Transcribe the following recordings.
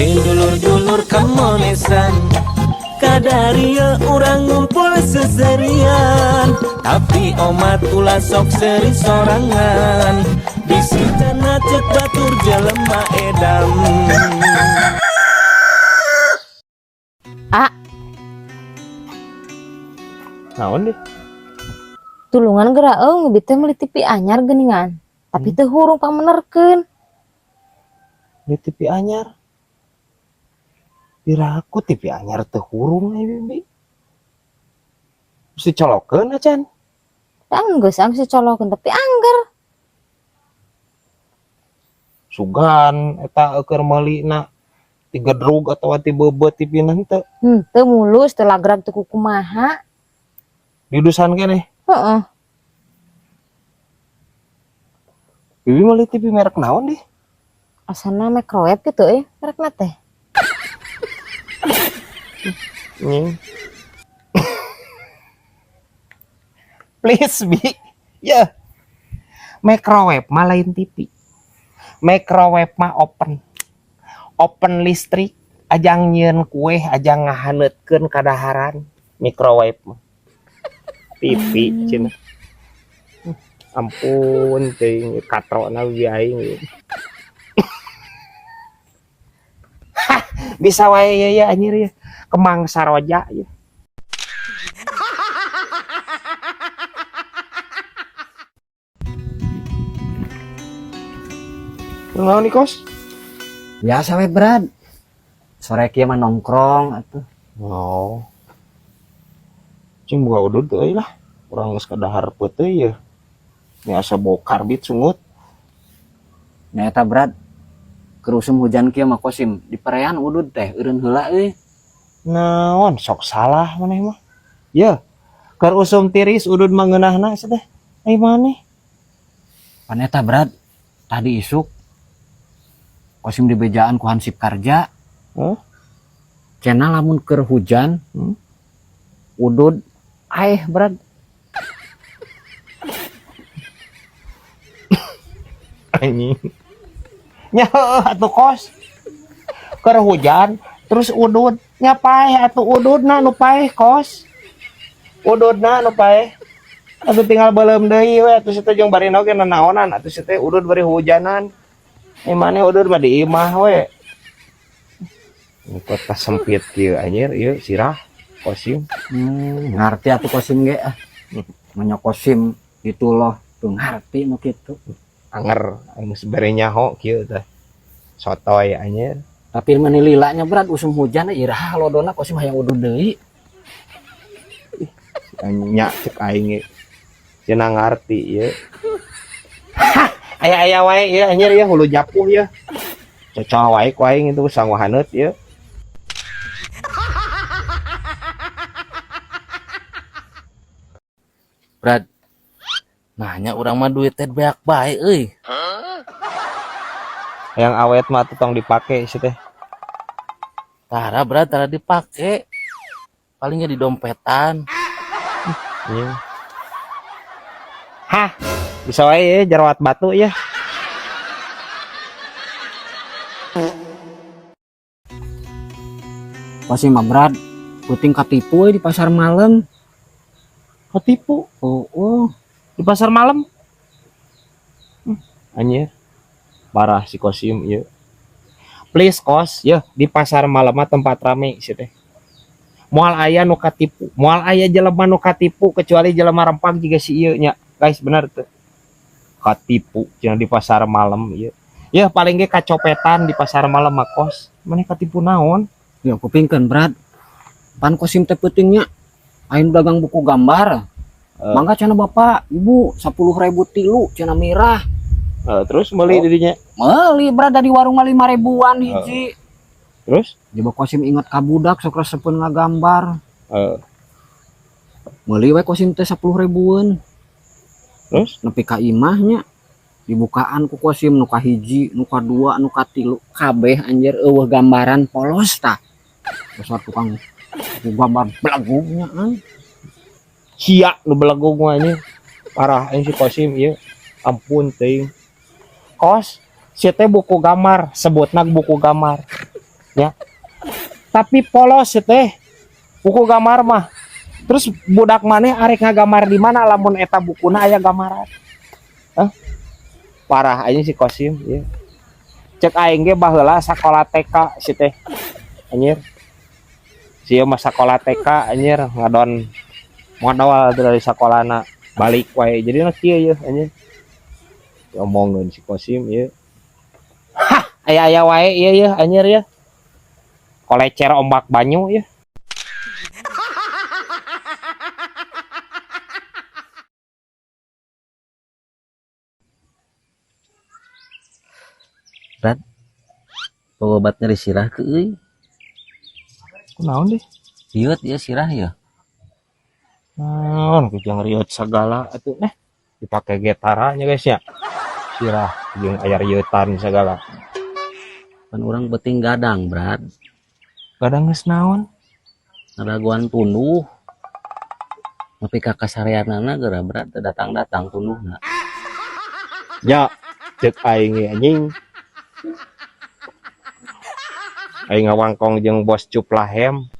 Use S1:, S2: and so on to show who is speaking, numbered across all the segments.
S1: Dulur-dulur kamonesan, kadaria urang ngumpul seserian. Tapi omat ulah sok seri sorangan, bisi cenah cek batur jelema edan.
S2: Ah.
S3: Naon deh?
S2: Tulungan geura euy, bi teh meuli TV anyar geuningan. Tapi teu hurung pangmenerkeun.
S3: Di TV anyar. Piraku TV anyar teu hurung ai bibi. Mesti colokeun acan.
S2: Da geus geus dicolokeun tapi angger.
S3: Sugan eta keur meulina tigedrug atawa ti beubeut TV na henteu.
S2: Henteu mulus teu lagrag teu kukumaha.
S3: Didusan keneh.
S2: Heeh.
S3: Bibi meuli TV merek naon deh?
S2: Asana microwave gitu euy merekna teh.
S3: Nying. Please bi. Ya. Microwave mah lain TV. Microwave mah oven. Oven listrik ajang nyieun kue, ajang ngahaneutkeun kadaharan. Microwave mah. TV cenah. Ampun teuing katrona bi aing. Hah, bisa wae ya ya anjir ya. Kemang Saroja ya. Naon nih kos?
S4: Biasa we Brad. Sore kieu mah nongkrong atuh.
S3: Oh. Cing buka udud euy lah. Urang geus kadahar peuteui ya. Ini asa bau karbit sungut.
S4: Nya eta Brad. Kerusum hujan kieu mah kosim di parean udud teh eureun heula euy.
S3: Naon sok salah maneh mah. Ye. Keur usum tiris udud mah ngeunahna sia teh. Ai maneh?
S4: Pan eta Brad. Tadi isuk kosim dibejaan ku hansip karja.
S3: Hah?
S4: Cenah lamun keur hujan, udud aeh Brad.
S3: Anjing. Nya heueuh atuh kos. Keur hujan terus udud, nya paeh atuh ududna nu paeh kos. Ududna nu paeh. Atuh tinggal beuleum deui we atuh situ jeung bari oge nanaonan atuh situ udud bari hujanan. Eh maneh udud mah di imah we. Ini kota sempit kieu anjir ieu sirah kosim.
S4: Ngarti atuh kosim ge ah. Manya kosim itu loh tuh ngarti nu kitu.
S3: Anger aing geus bere nyaho kieu teh. Sotoy anjir.
S4: Tapi meni lila nya Brad usum hujan iraha lodona kosim hayang udud deui.
S3: Nya cek aing ge. Cenah ngarti ieu. Hah, aya-aya wae ieu anjir ieu hulu japuh ieu. Cocol wae ku aing itu sangu haneut ieu.
S5: Brad, nanya urang mah duit teh beak bae euy.
S3: Yang awet mah tuh tong dipake sih teh.
S5: Tara Brad, tara dipake. Palingnya di dompetan.
S3: Iya. Hah, bisa wae ya jerawat batu ya.
S4: Pasti mah Brad, puting katipu euy di pasar malam.
S3: Ketipu?
S4: Oh, oh.
S3: Di pasar malam? Anjir. Parah si Kosim ieu. Please kos, ya di pasar malam mah tempat rame sih teh. Moal aya nu katipu, moal aya jelema nu katipu kecuali jelema rempang jiga si ieu nya. Guys, bener tuh. Katipu cenah di pasar malam ieu. Ya paling ge kacopetan di pasar malam mah kos. Maneh katipu naon?
S4: Ya kupingkeun Brad. Pan Kosim teh peutingnya aing dagang buku gambar. Mangga cenah bapak, ibu 10.000 tilu cenah mirah.
S3: Terus meuli
S4: Oh.
S3: didinya?
S4: Meuli Brad dari warung mah 5.000-an hiji.
S3: Terus?
S4: Coba Kosim ingat ka budak sok resepeun ngagambar. Meuli we Kosim teh 10.000-an.
S3: Terus?
S4: Nepi ka imahnya dibukaan ku Kosim nu kahiji, nu kadua, nu katilu, kabeh anjir eueuh gambaran polos tah. Besar tukang buku gambar belegugnya an.
S3: Sia nu belegug mah ini. Parah aing si Kosim ieu. Ampun teuing. Kos, sia teh buku gambar, sebutna buku gambar. Ya. Tapi polos teh. Buku gambar mah. Terus budak maneh arek ngagambar di mana lamun eta bukuna aya gambaran. Hah? Parah aja si Kosim ya. Cek aing ge baheula sakola TK si teh. Anjir. Si ieu mah sakola TK anjir ngadon modal dari sakolana balik wae. Jadi na kieu yeuh anjir. Diomongkeun si Kosim ieu. Hah, aya-aya wae ieu yeuh anjir yeuh. Kolecer ombak banyu yeuh.
S5: Brad, obat nyeri sirah ke euy.
S3: Kunaon deh?
S5: Riut ieu sirah ya.
S3: Naon kujang riut segala atuh eh dipake getara nya guys ya. Sirah jeung aya riutan segala.
S5: Pan urang beuting gadang, Brad.
S3: Gadang geus naon?
S5: Ngadaguan tunduh. Nepi ka kasareanana geura Brad teu datang-datang tunduhna.
S3: Ya, cek aing ge anjing. Aing ngawangkong jeung bos Cuplahem.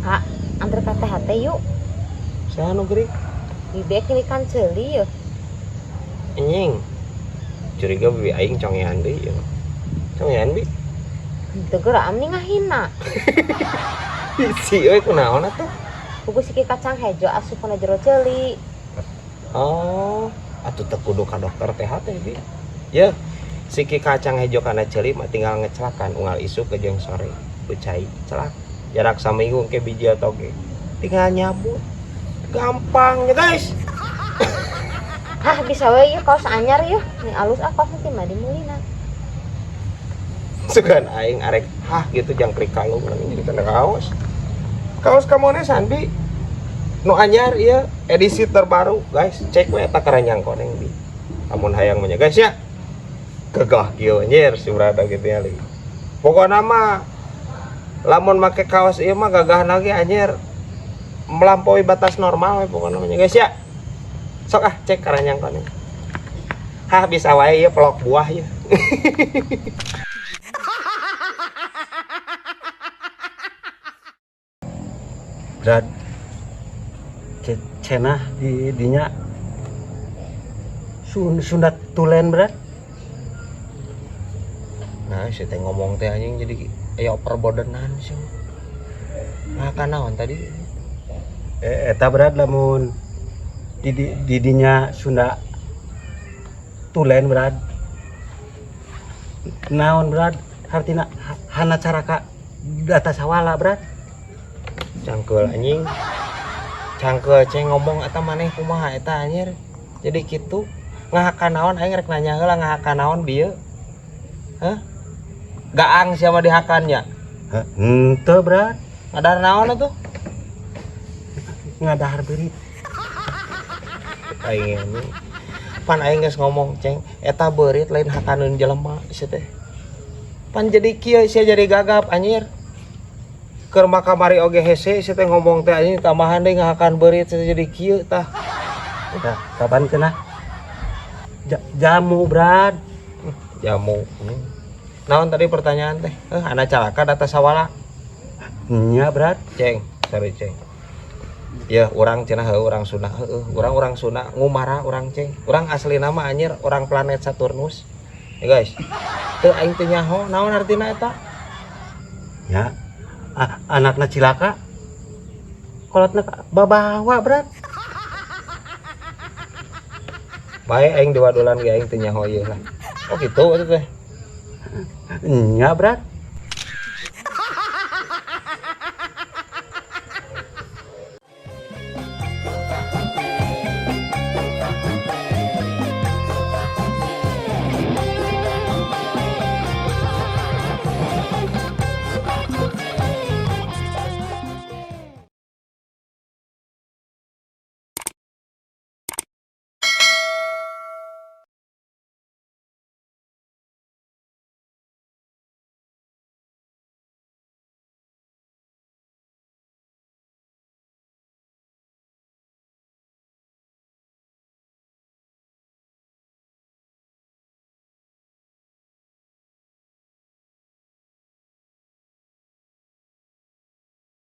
S2: Kak, antar ka THT yuk.
S3: Saha nu geuring?
S2: Bibi kilikan ceuli yeuh.
S3: Anjing. Curiga bibi aing congean deui ieu. Congean bi?
S2: Henteu geura amni ngahina.
S3: Si euy kunaon atuh?
S2: Pugu siki kacang hejo asup kana jero ceuli.
S3: Oh, atuh teu kudu ka dokter THT bi. Yeuh, siki kacang hejo kana ceuli mah tinggal ngecelakan unggal isuk ke jeung sore. Ku cai celak. Jarak saminggu ke biji oge. Tinggal nyabut. Gampang ya guys.
S2: Hah, bisa we ieu kaos anyar yeuh. Ning alus ah kaos teh mah dimeulina.
S3: Sugan aing arek hah gitu jangkrik kalung jadi kana kaos. Kaos kamonesan bi. Nu anyar ieu edisi terbaru guys. Cek we eta keranjang koneng bi. Lamun hayang mah guys ya. Gagah kieu anjir si berada gitu ya li. Pokona mah lamun make kaos ieu mah gagah lagi anjir. Melampaui batas normal we pokona mah guys ya. Sok ah cek keranjang koneng. Hah bisa wae ieu pelok buah ieu.
S6: Brad, cenah di dinya Sunda tulen Brad.
S3: Nah, si teh ngomong teh anjing jadi aya perbodenan sih. Nah, naon tadi?
S6: Eta Brad lamun di dinya Sunda tulen Brad. Naon Brad? Hartina hana caraka data sawala Brad.
S3: Cangkeul anjing. Cangkeul ceng ngomong eta maneh kumaha eta anjir. Jadi kitu ngahakan naon aing rek nanya heula ngahakan naon bieu. Hah? Gaang siapa dihakannya?
S6: Henteu Brad.
S3: Ngadahar naon atuh?
S6: Ngadahar beurit.
S3: Aing anjing. Pan aing geus ngomong ceng eta beurit lain hakaneun jelema sia teh. Pan jadi kieu sia jadi gagap anjir. Keur makamari oge hese sia teh ngomong teh anjing tambahan deui ngahakan beurit sia jadi kieu tah.
S6: Tah, kapan kena? Jamu Brad.
S3: Jamu. Naon tadi pertanyaan teh? Ana calaka data sawala.
S6: Nya Brad.
S3: Ceng, sorry ceng. Ya urang cenah heuh urang Sunda heueuh, urang Sunda ngumara urang ceng. Urang asli nama anjir orang planet Saturnus. Ya guys. Teu aing teu nyaho naon artina eta?
S6: Ya. Anakna cilaka. Kolotna babawa Brad.
S3: Bae aing diwadulan ge aing teu nyaho ieu lah. Oh gitu atuh teh.
S6: Nya Brad.